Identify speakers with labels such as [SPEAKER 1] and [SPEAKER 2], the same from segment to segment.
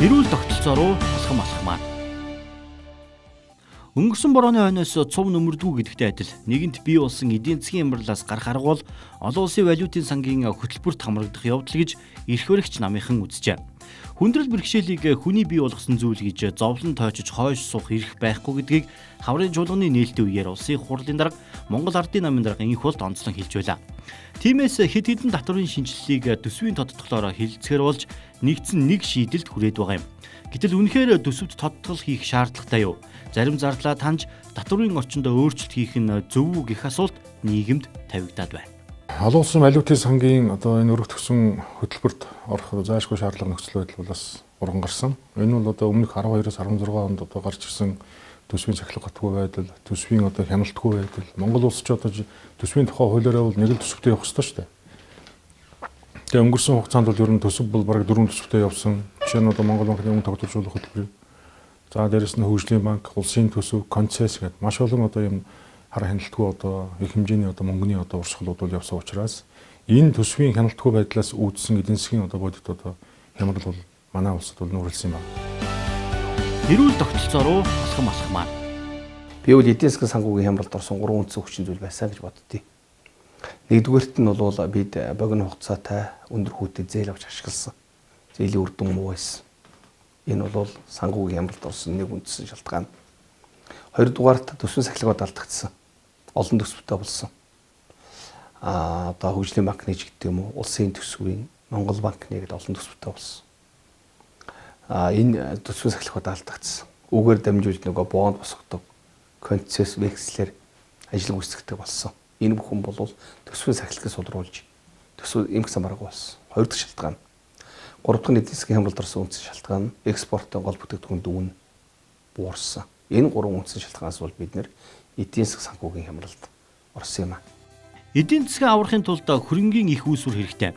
[SPEAKER 1] Эрүүл тогтолцоо руу алхам алхмаар. Өнгөрсөн борооны хойноос цув нөмөрдгүү гэдэгтэй адил нэгэнт бий болсон эдийн засгийн хямралаас гарах арга бол олон улсын валютын сангийн хөтөлбөрт хамрагдах явдал гэж эрх баригч намынхан үзжээ. Хүндрэл бэрхшээлийг хүний бий болгосон зүйл гэж зовлон тойчж хойш суух эрх байхгүй гэдгийг хаврын чуулганы нээлтийн үеэр улсын хурлын дарга, Монгол Ардын намын дарга инх болд онцлон хэлж байлаа. Тиймээс хэд хэдэн татварын шинэчлэлийг төсвийн тодотголоор хэлэлцгээр болж нэгдсэн нэг шийдэлд хүрээд байгаа юм. Гэтэл үнэхээр төсөвт тодотгол хийх шаардлагатай юу? Зарим зардлаа таньж татварын орчинд өөрчлөлт хийх нь зөв үү гэх асуулт нийгэмд тавигдаад байна.
[SPEAKER 2] Олон улсын валютын сангийн одоо энэ өргөтгсөн хөтөлбөрт орох зайлшгүй шаардлага нөхцөл байдал бол бас урган гарсан. Энэ бол одоо өмнөх 12-оос 16 онд одоо гарч ирсэн төсвийн сахилга батгүй байдал, төсвийн одоо хяналтгүй байдал. Монгол улс ч одоо төсвийн тухай хуулиараа бол нэг л төсөвтэй явах ёстой шүү дээ. Тэгээ өнгөрсөн хугацаанд бол ер нь төсөв бол бараг дөрвөн төсөвтэй явсан. Жишээ нь одоо Монгол банкны өмнө тогтворжуулах хөтөлбөр. За дээрэс нь хөгжлийн банк, улсын төсөв, концесс гэдэг маш олон одоо юм хар хяналтгүй одоо их хэмжээний одоо мөнгөний одоо урсгалууд бол явсан учраас энэ төсвийн хяналтгүй байдлаас үүдсэн эдийн засгийн одоо бодит одоо хямрал бол манай улсад бол нүүрлсэн юм байна.
[SPEAKER 1] Эрүүл тогтолцоо руу алхам алхмаар.
[SPEAKER 3] Би бол эдийн засгийн санхүүгийн хямралд орсон гурван үндсэн хүчин зүйл байсан гэж боддгийг. Нэгдүгээрт нь бол бид богино хугацаатай өндөр хүүтэй зээл авч ашигласан. Зээлийн үр дүн муу байсан. Энэ бол санхүүгийн хямралд орсон нэг үндсэн шалтгаан. Хоёрдугаарт төсвийн сахилгууд алдагдсан. Олон төсвтэй болсон. Одоо хөгжлийн банк нэж гэдэг юм уу, улсын төсвийн, Монгол банк нэ гэдэг олон төсвтэй болсон. Энэ төсвийн сахилгууд алдагдсан. Үүгээр дамжуулж нөгөө бонд босгодог, концесс векслэр ажил гүйцэтгэдэг болсон. Энэ бүхэн бол төсвийн сахилгыг сулруулж төсөв эмх самарга болсон. Хоёр дахь шалтгаан. Гурав дахь нь эдийн засгийн хямралд орсон үндсэн шалтгаан нь экспортын гол бүтээгдэхүүн дүн буурсан. Энэ гурван үндсэн шалтгаанаас бол бид нэр эдийн засгийн санхүүгийн хямралд орсон юм аа.
[SPEAKER 1] Эдийн засгаа аврахын тулд хөрөнгийн их үүсвэр хэрэгтэй.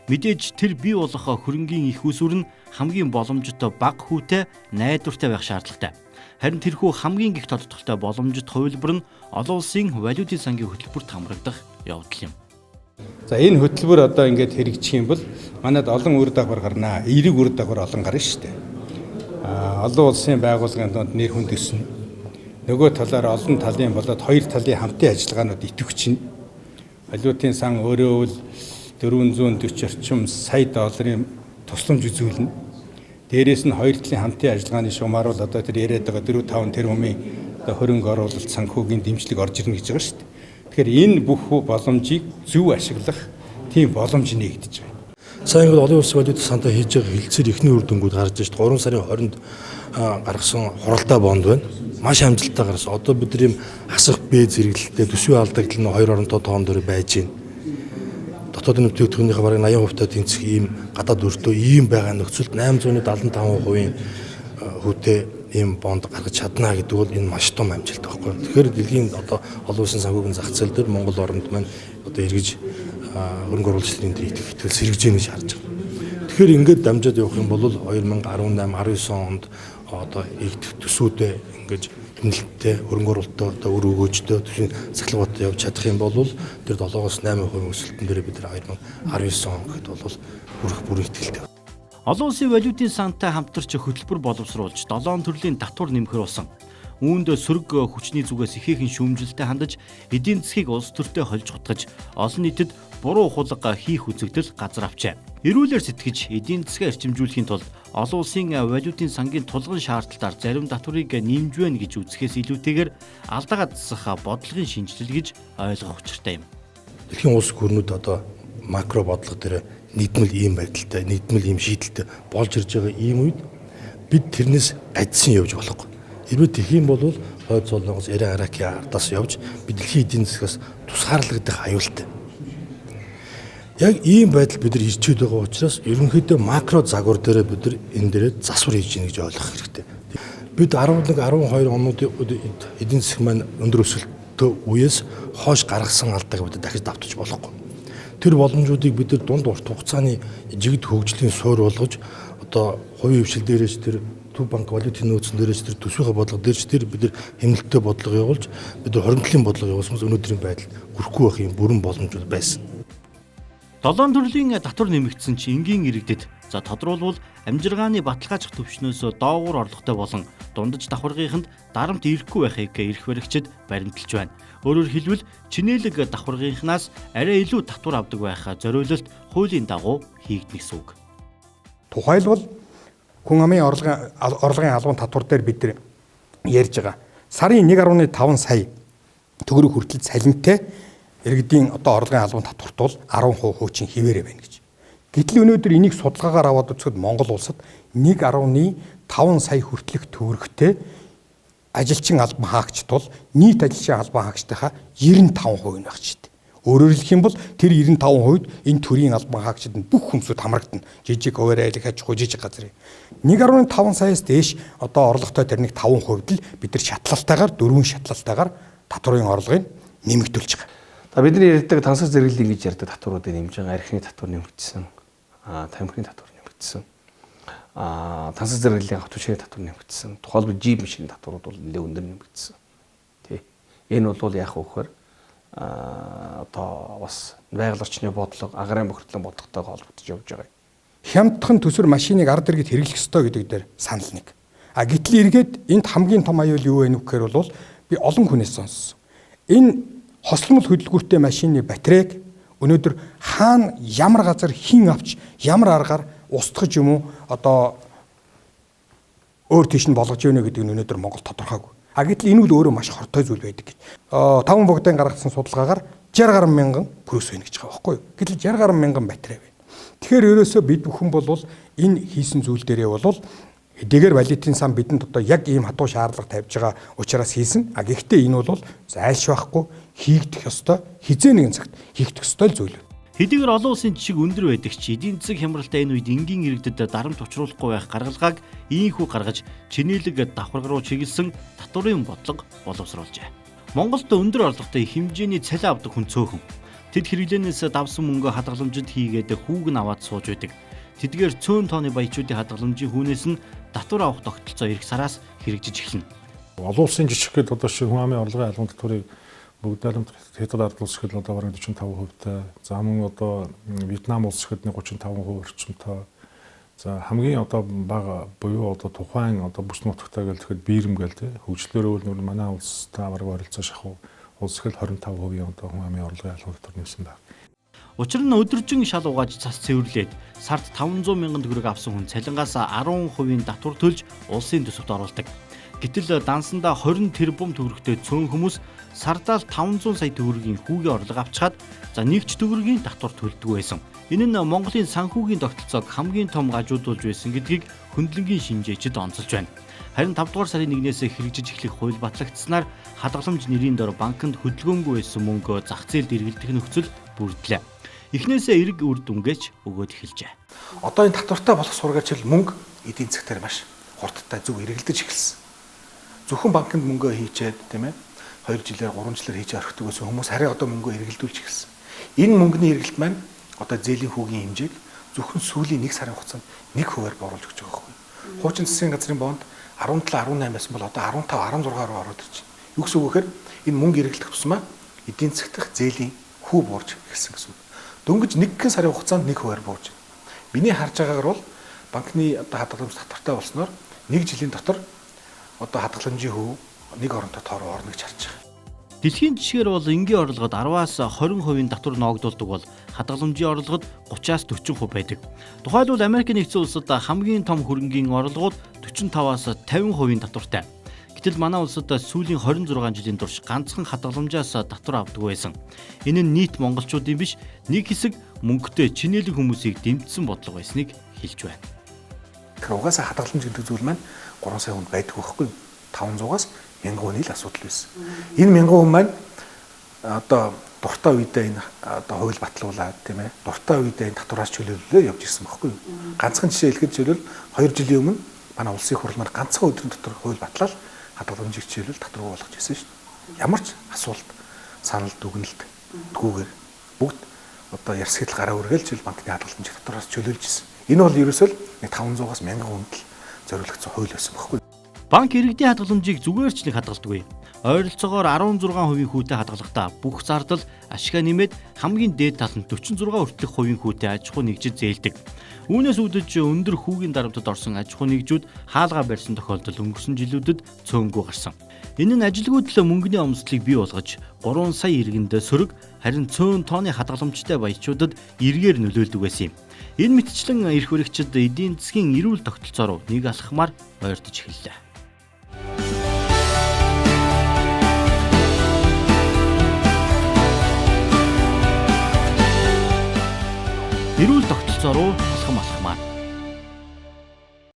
[SPEAKER 1] Мэдээж тэр бий болох хөрөнгийн их үүсвэр нь хамгийн боломжтой бага хүүтэй, найдвартай байх шаардлагатай. Харин тэрхүү хамгийн гих тодотголтой боломжит хувилбар нь олон улсын валютын сангийн хөтөлбөрт хамрагдах явдал юм.
[SPEAKER 4] За энэ хөтөлбөр одоо ингээд хэрэгжих юм бол манад олон үр дагавар гарнаа. Эерэг үр дагавар олон гарна шүү дээ. Олон улсын байгууллагын дунд нэр хүнд өснө. Нөгөө талаар олон талын болоод хоёр талын хамтын ажиллагаанууд идэвхжинэ. Валютын сан өөрөө бол 440 орчим сая долларын тусламж үзүүлнэ. Дээрээс нь хоёр талын хамтын ажиллагааны шугамар бол одоо тэр яриад байгаа 4 5 тэрбумын одоо хөрөнгө оруулалт санхүүгийн дэмжлэг орж ирнэ гэж байгаа шүү дээ. Тэгэхээр энэ бүх боломжийг зөв ашиглах тийм боломж нэгдэж байгаа.
[SPEAKER 5] Сайн ингээд олон улсын валютын сантай хийж байгаа хэлцээр эхний үр дүнгууд гарч ирж 3 сарын 20-нд гаргасан хуралдаа бонд байна. Маш амжилттай гарсан. Одоо бид нар ийм асах Б зэрэглэлтэй төсвийн алдагдал нь 2 оронтой тоон дээр байж байна. Дотоодын бүтээгдэхүүнийхээ бараг 80% тэнцэх ийм гадаад өртөө ийм байгаа нөхцөлд 875% хүүтэй ийм бонд гаргаж чадна гэдэг бол энэ маш том амжилт байхгүй. Тэгэхээр дэлхийн одоо олон улсын санхүүгийн зах зээл дээр Монгол оронд маань одоо эргэж хөрөнгө оруулалтын дээр итгэл сэргэж гэнэ гэж харж байгаа. Тэгэхээр ингээд дамжаад явах юм бол 2018 19 онд одоо игдэх төсүүдээ ингэж хэмнэлттэй хөрөнгө оруулалтаа одоо үр өгөөжтэй төсвийн сахилгуудад явж чадах юм бол тэр 7-оос 8% өсөлтөн дээр бид нар 2019 он гэхэд бол хүрэх бүрэн итгэлтэй.
[SPEAKER 1] Олон улсын валютын сантай хамтарч хөтөлбөр боловсруулж 7 төрлийн татвар нэмэхэр болсон. Үүнд сөрөг хүчний зүгээс ихээхэн шүүмжлэлтэй хандаж эдийн засгийг улс төртөө хольж хутгаж олон нийтэд буруу ухуулга хийх үзэгдэл газар авчээ. Эрүүлэр сэтгэж эдийн засгаа эрчимжүүлэхийн тулд олон улсын валютын сангийн тулгын шаардлагатаар зарим татварыг нэмж байна гэж үзэхээс илүүтэйгээр алдаагаа засах бодлогын шинэчлэл гэж ойлгох учиртай юм.
[SPEAKER 5] Дэлхийн улс гүрнүүд одоо макро бодлого дээр нэгдмэл ийм байдалтай, нэгдмэл ийм шийдэлтэй болж ирж байгаа ийм үед бид тэрнээс гадсан явж болохгүй. Хэрвээ тэгэх юм бол хойд Солонгос, Иран, Иракийн ардаас явж бид дэлхийн эдийн засгаас тусгаарлагдах аюултай. Яг ийм байдал бид нар ирчээд байгаа учраас ерөнхийдөө макро загвар дээр бид нар энэ дээрээ засвар хийж гин гэж ойлгох хэрэгтэй. Бид 11 12 онууд эдийн засаг маань өндөр өсөлттэй үеэс хойш гаргасан алдааг бид дахиж давтаж болохгүй. Тэр боломжуудыг бид нар дунд урт хугацааны жигд хөгжлийн суурь болгож одоо хувийн хвшил дээрээс тэр Төв банк валютын нөөцөн дээрээс тэр төсвийнхээ бодлого дээрч тэр бид нар хэмнэлттэй бодлого явуулж бид нар хоригдлын бодлого явуулсан өнөөдрийн байдалд хүрэхгүй байх юм бүрэн боломж байсан.
[SPEAKER 1] Долоон төрлийн татвар нэмэгдсэн чи энгийн иргэдэд за тодруулбал амжиргааны баталгаажих түвшнөөс доогуур орлоготой болон дундаж давхаргынханд дарамт ирэхгүй байхыг эрх баригчид баримталж байна. Өөрөөр хэлбэл чинээлэг давхаргынхнаас арай илүү татвар авдаг байх зориулалт хуулийн дагуу хийгдэнэ гэсэн үг.
[SPEAKER 4] Тухайлбал хүн амын орлогын албан татвар дээр бид нар ярьж байгаа. Сарын 1.5 сая төгрөг хүртэл цалинтай иргэдийн одоо орлогын албан татварт бол 10% хуучин хിവэрэ байна гэж. Гэтэл өнөөдөр энийг судалгаагаар аваад үзэхэд Монгол улсад 1.5 сая хүртэлх төгрөгтэй ажилчин албан хаагчид бол нийт ажилчин албан хаагчдынхаа 95% нь байх ч гэдэг. Өөрөөр хэлэх юм бол тэр 95% энэ төрийн албан хаагчид нь бүх хүмүүсд хамрагдана. Жижиг хуваарь айлх аж ахуй жижиг газар. 1.5 саяас дээш одоо орлоготой тэрнийг 5% л бид нар шатлалтайгаар дөрвөн шатлалтайгаар татварын орлогыг нэмэгдүүлж байгаа.
[SPEAKER 3] За бидний ярьдаг тансаг зэрэглэлийн гэж ярьдаг татваруудыг нэмж байгаа. Архины татвар нэмэгдсэн. Тамхины татвар нэмэгдсэн. Тансаг зэрэглэлийн автомашины татвар нэмэгдсэн. Тухайлбал джип машины татварууд бол нэлээд өндөр нэмэгдсэн. Тий. Энэ бол яах вэ гэхээр одоо бас байгаль орчны бодлого, агарын бохирдлын бодлоготойгоо холбогдож явж байгаа юм.
[SPEAKER 4] Хямдхан төсвөр машиныг ард иргэд хэрэглэх ёстой гэдэг дээр санал нэг. А гэтэл эргээд энд хамгийн том аюул юу вэ гэхээр бол би олон хүнээс сонссон. Энэ хосломол хөдөлгүүртэй машины батарейг өнөөдөр хаана ямар газар хэн авч ямар аргаар устгаж юм уу одоо өөр тийш нь болгож явна гэдэг нь өнөөдөр Монгол тодорхойгүй. А гэтэл энэ үл өөрөө маш хортой зүйл байдаг гэж. Таван богдын гаргасан судалгаагаар 60 гаруй мянган плюс байна гэж байгаа байхгүй юу? Гэтэл 60 гаруй мянган батарей байна. Тэгэхээр ерөөсөө бид бүхэн бол энэ хийсэн зүйл дээрээ бол хэдийгээр валютын сан бидэнд одоо яг ийм хатуу шаардлага тавьж байгаа учраас хийсэн. А гэхдээ энэ бол зайлш байхгүй хийгдэх ёстой, хизээ нэгэн цагт хийгдэх ёстой зүйл.
[SPEAKER 1] Хэдийгээр олон улсын жишг өндөр байдаг ч эдийн засаг хямралтай энэ үед энгийн иргэдэд дарамт учруулахгүй байх гаргалгааг ийхүү гаргаж чинээлэг давхарга руу чиглэсэн татварын бодлого боловсруулжээ. Монголд өндөр орлоготой хэмжээний цалин авдаг хүн цөөхөн. Тэд хэрэглээнээс давсан мөнгө хадгаламжид хийгээд хүүг нь аваад сууж байдаг. Тэдгээр цөөн тооны баячуудын хадгаламжийн хүүнээс нь татвар авах тогтолцоо эх сараас хэрэгжиж эхэлнэ.
[SPEAKER 2] Олон улсын жишг гээд одоо шиг хүн амын орлогын албан татварыг бүгд найрамд Хятад ард улс гэхэд одоо бараг 45%-тай. За мөн одоо Вьетнам улс гэхэд 35% орчимтой. За хамгийн одоо бага буюу одоо тухайн одоо бүс нутагтай гэл тэгэхэд Бирм гэл те хөгжлөөрөө бол манай улстай бараг ойролцоо шахуу улс гэхэл 25% одоо хүн амын орлогын албан татвар нэмсэн байна.
[SPEAKER 1] Учир нь өдөржин шал угааж цас цэвэрлээд сард 500 мянган төгрөг авсан хүн цалингаас 10% татвар төлж улсын төсөвт оруулдаг. Гэтэл дансандаа 20 тэрбум төгрөгтэй цөөн хүмүүс сардаал 500 сая төгрөгийн хүүгийн орлого авчхаад за нэг ч төгрөгийн татвар төлдөг байсан. Энэ нь Монголын санхүүгийн тогтолцоог хамгийн том гажуудуулж байсан гэдгийг хөндлөнгийн шинжээчид онцолж байна. Харин 5 дугаар сарын 1-ээс хэрэгжиж эхлэх хууль батлагдсанаар хадгаламж нэрийн дор банкнд хөдөлгөөнгүй байсан мөнгө зах зээлд эргэлдэх нөхцөл бүрдлээ. Эхнээсээ эрг үр дүнгээч өгөөд эхэлжээ.
[SPEAKER 6] Одоо энэ татвартай болох сургаар чил мөнгө эдийн засгтаар маш хурдтай зөв эргэлдэж эхэлсэн. Зөвхөн банкнд мөнгөө хийчээд тийм 2 жилээр 3 жилээр хийж орхидог байсан хүмүүс харин одоо мөнгөө эргэлдүүлж эхэлсэн. Энэ мөнгөний эргэлт маань одоо зээлийн хүүгийн хэмжээг зөвхөн сүүлийн 1 сарын хугацаанд 1%-аар бууруулж өгч байгаа байхгүй. Хуучин засгийн газрын бонд 17 18 байсан бол одоо 15 16 руу ороод ирж байна. Юу гэсэн үг вэ гэхээр энэ мөнгө эргэлдэх тусмаа эдийн засгт зээлийн хүү буурж эхэлсэн гэсэн үг. Дөнгөж 1 сарын хугацаанд 1%-аар буурж байна. Миний харж байгаагаар бол банкны одоо хадгаламж татвартай болсноор 1 жилийн дотор одоо хадгаламжийн хөв нэг оронтой тоо руу орно гэж харж байгаа.
[SPEAKER 1] Дэлхийн жишгээр бол энгийн орлогод 10-аас 20% татвар ноогдуулдаг бол хадгаламжийн орлогод 30-аас 40% байдаг. Тухайлбал Америк нэгдсэн улсад хамгийн том хөрөнгийн орлогууд 45-аас 50% татвартай. Гэтэл манай улсад сүүлийн 26 жилийн турш ганцхан хадгаламжаас татвар авдаг байсан. Энэ нь нийт монголчуудын биш, нэг хэсэг мөнгөтэй чинээлэг хүмүүсийг дэмжсэн бодлого байсныг хэлж байна.
[SPEAKER 6] Тэгэхээр угаасаа хадгаламж гэдэг зүйл маань 3 сая хүнд байдаг байхгүй юу? 500-аас 1000 хүний л асуудал байсан. Энэ 1000 хүн маань одоо дуртай үедээ энэ одоо хууль батлуулаад тийм дуртай үедээ энэ татвараас чөлөөлөлөө явж ирсэн байхгүй юу? Ганцхан жишээ хэлэхэд жишээлбэл 2 жилийн өмнө манай улсын их хурлаар ганцхан өдрийн дотор хууль батлаад хадгаламжийг жишээлбэл татваргүй болгож ирсэн шүү дээ. Ямар ч асуулт, санал дүгнэлт дгүүгээр бүгд одоо ярсгэл гараа үргээл жишээл банкны хадгаламжийг татвараас чөлөөлж ирсэн. Энэ бол ерөөсөө л 500-аас 1000 хүнд л зориулагдсан хууль байсан байхгүй юу?
[SPEAKER 1] Банк иргэдийн хадгаламжийг зүгээр ч нэг хадгалдаггүй. Ойролцоогоор 16% хүүтэй хадгалахдаа бүх зардал ашгаа нэмээд хамгийн дээд тал нь 46 хүртэлх хувийн хүүтэй аж ахуй нэгжид зээлдэг. Үүнээс үүдэж өндөр хүүгийн дарамтад орсон аж ахуй нэгжүүд хаалгаа барьсан тохиолдол өнгөрсөн жилүүдэд цөөнгүй гарсан. Энэ нь ажилгүйдэл мөнгөний омсдлыг бий болгож 3 сая иргэнд сөрөг харин цөөн тооны хадгаламжтай баячуудад эргээр нөлөөлдөг байсан юм. Энэ мэтчлэн эрх баригчид эдийн засгийн эрүүл тогтолцоо руу нэг алхмаар ойртож эхэллээ. Эрүүл тогтолцоо руу алхам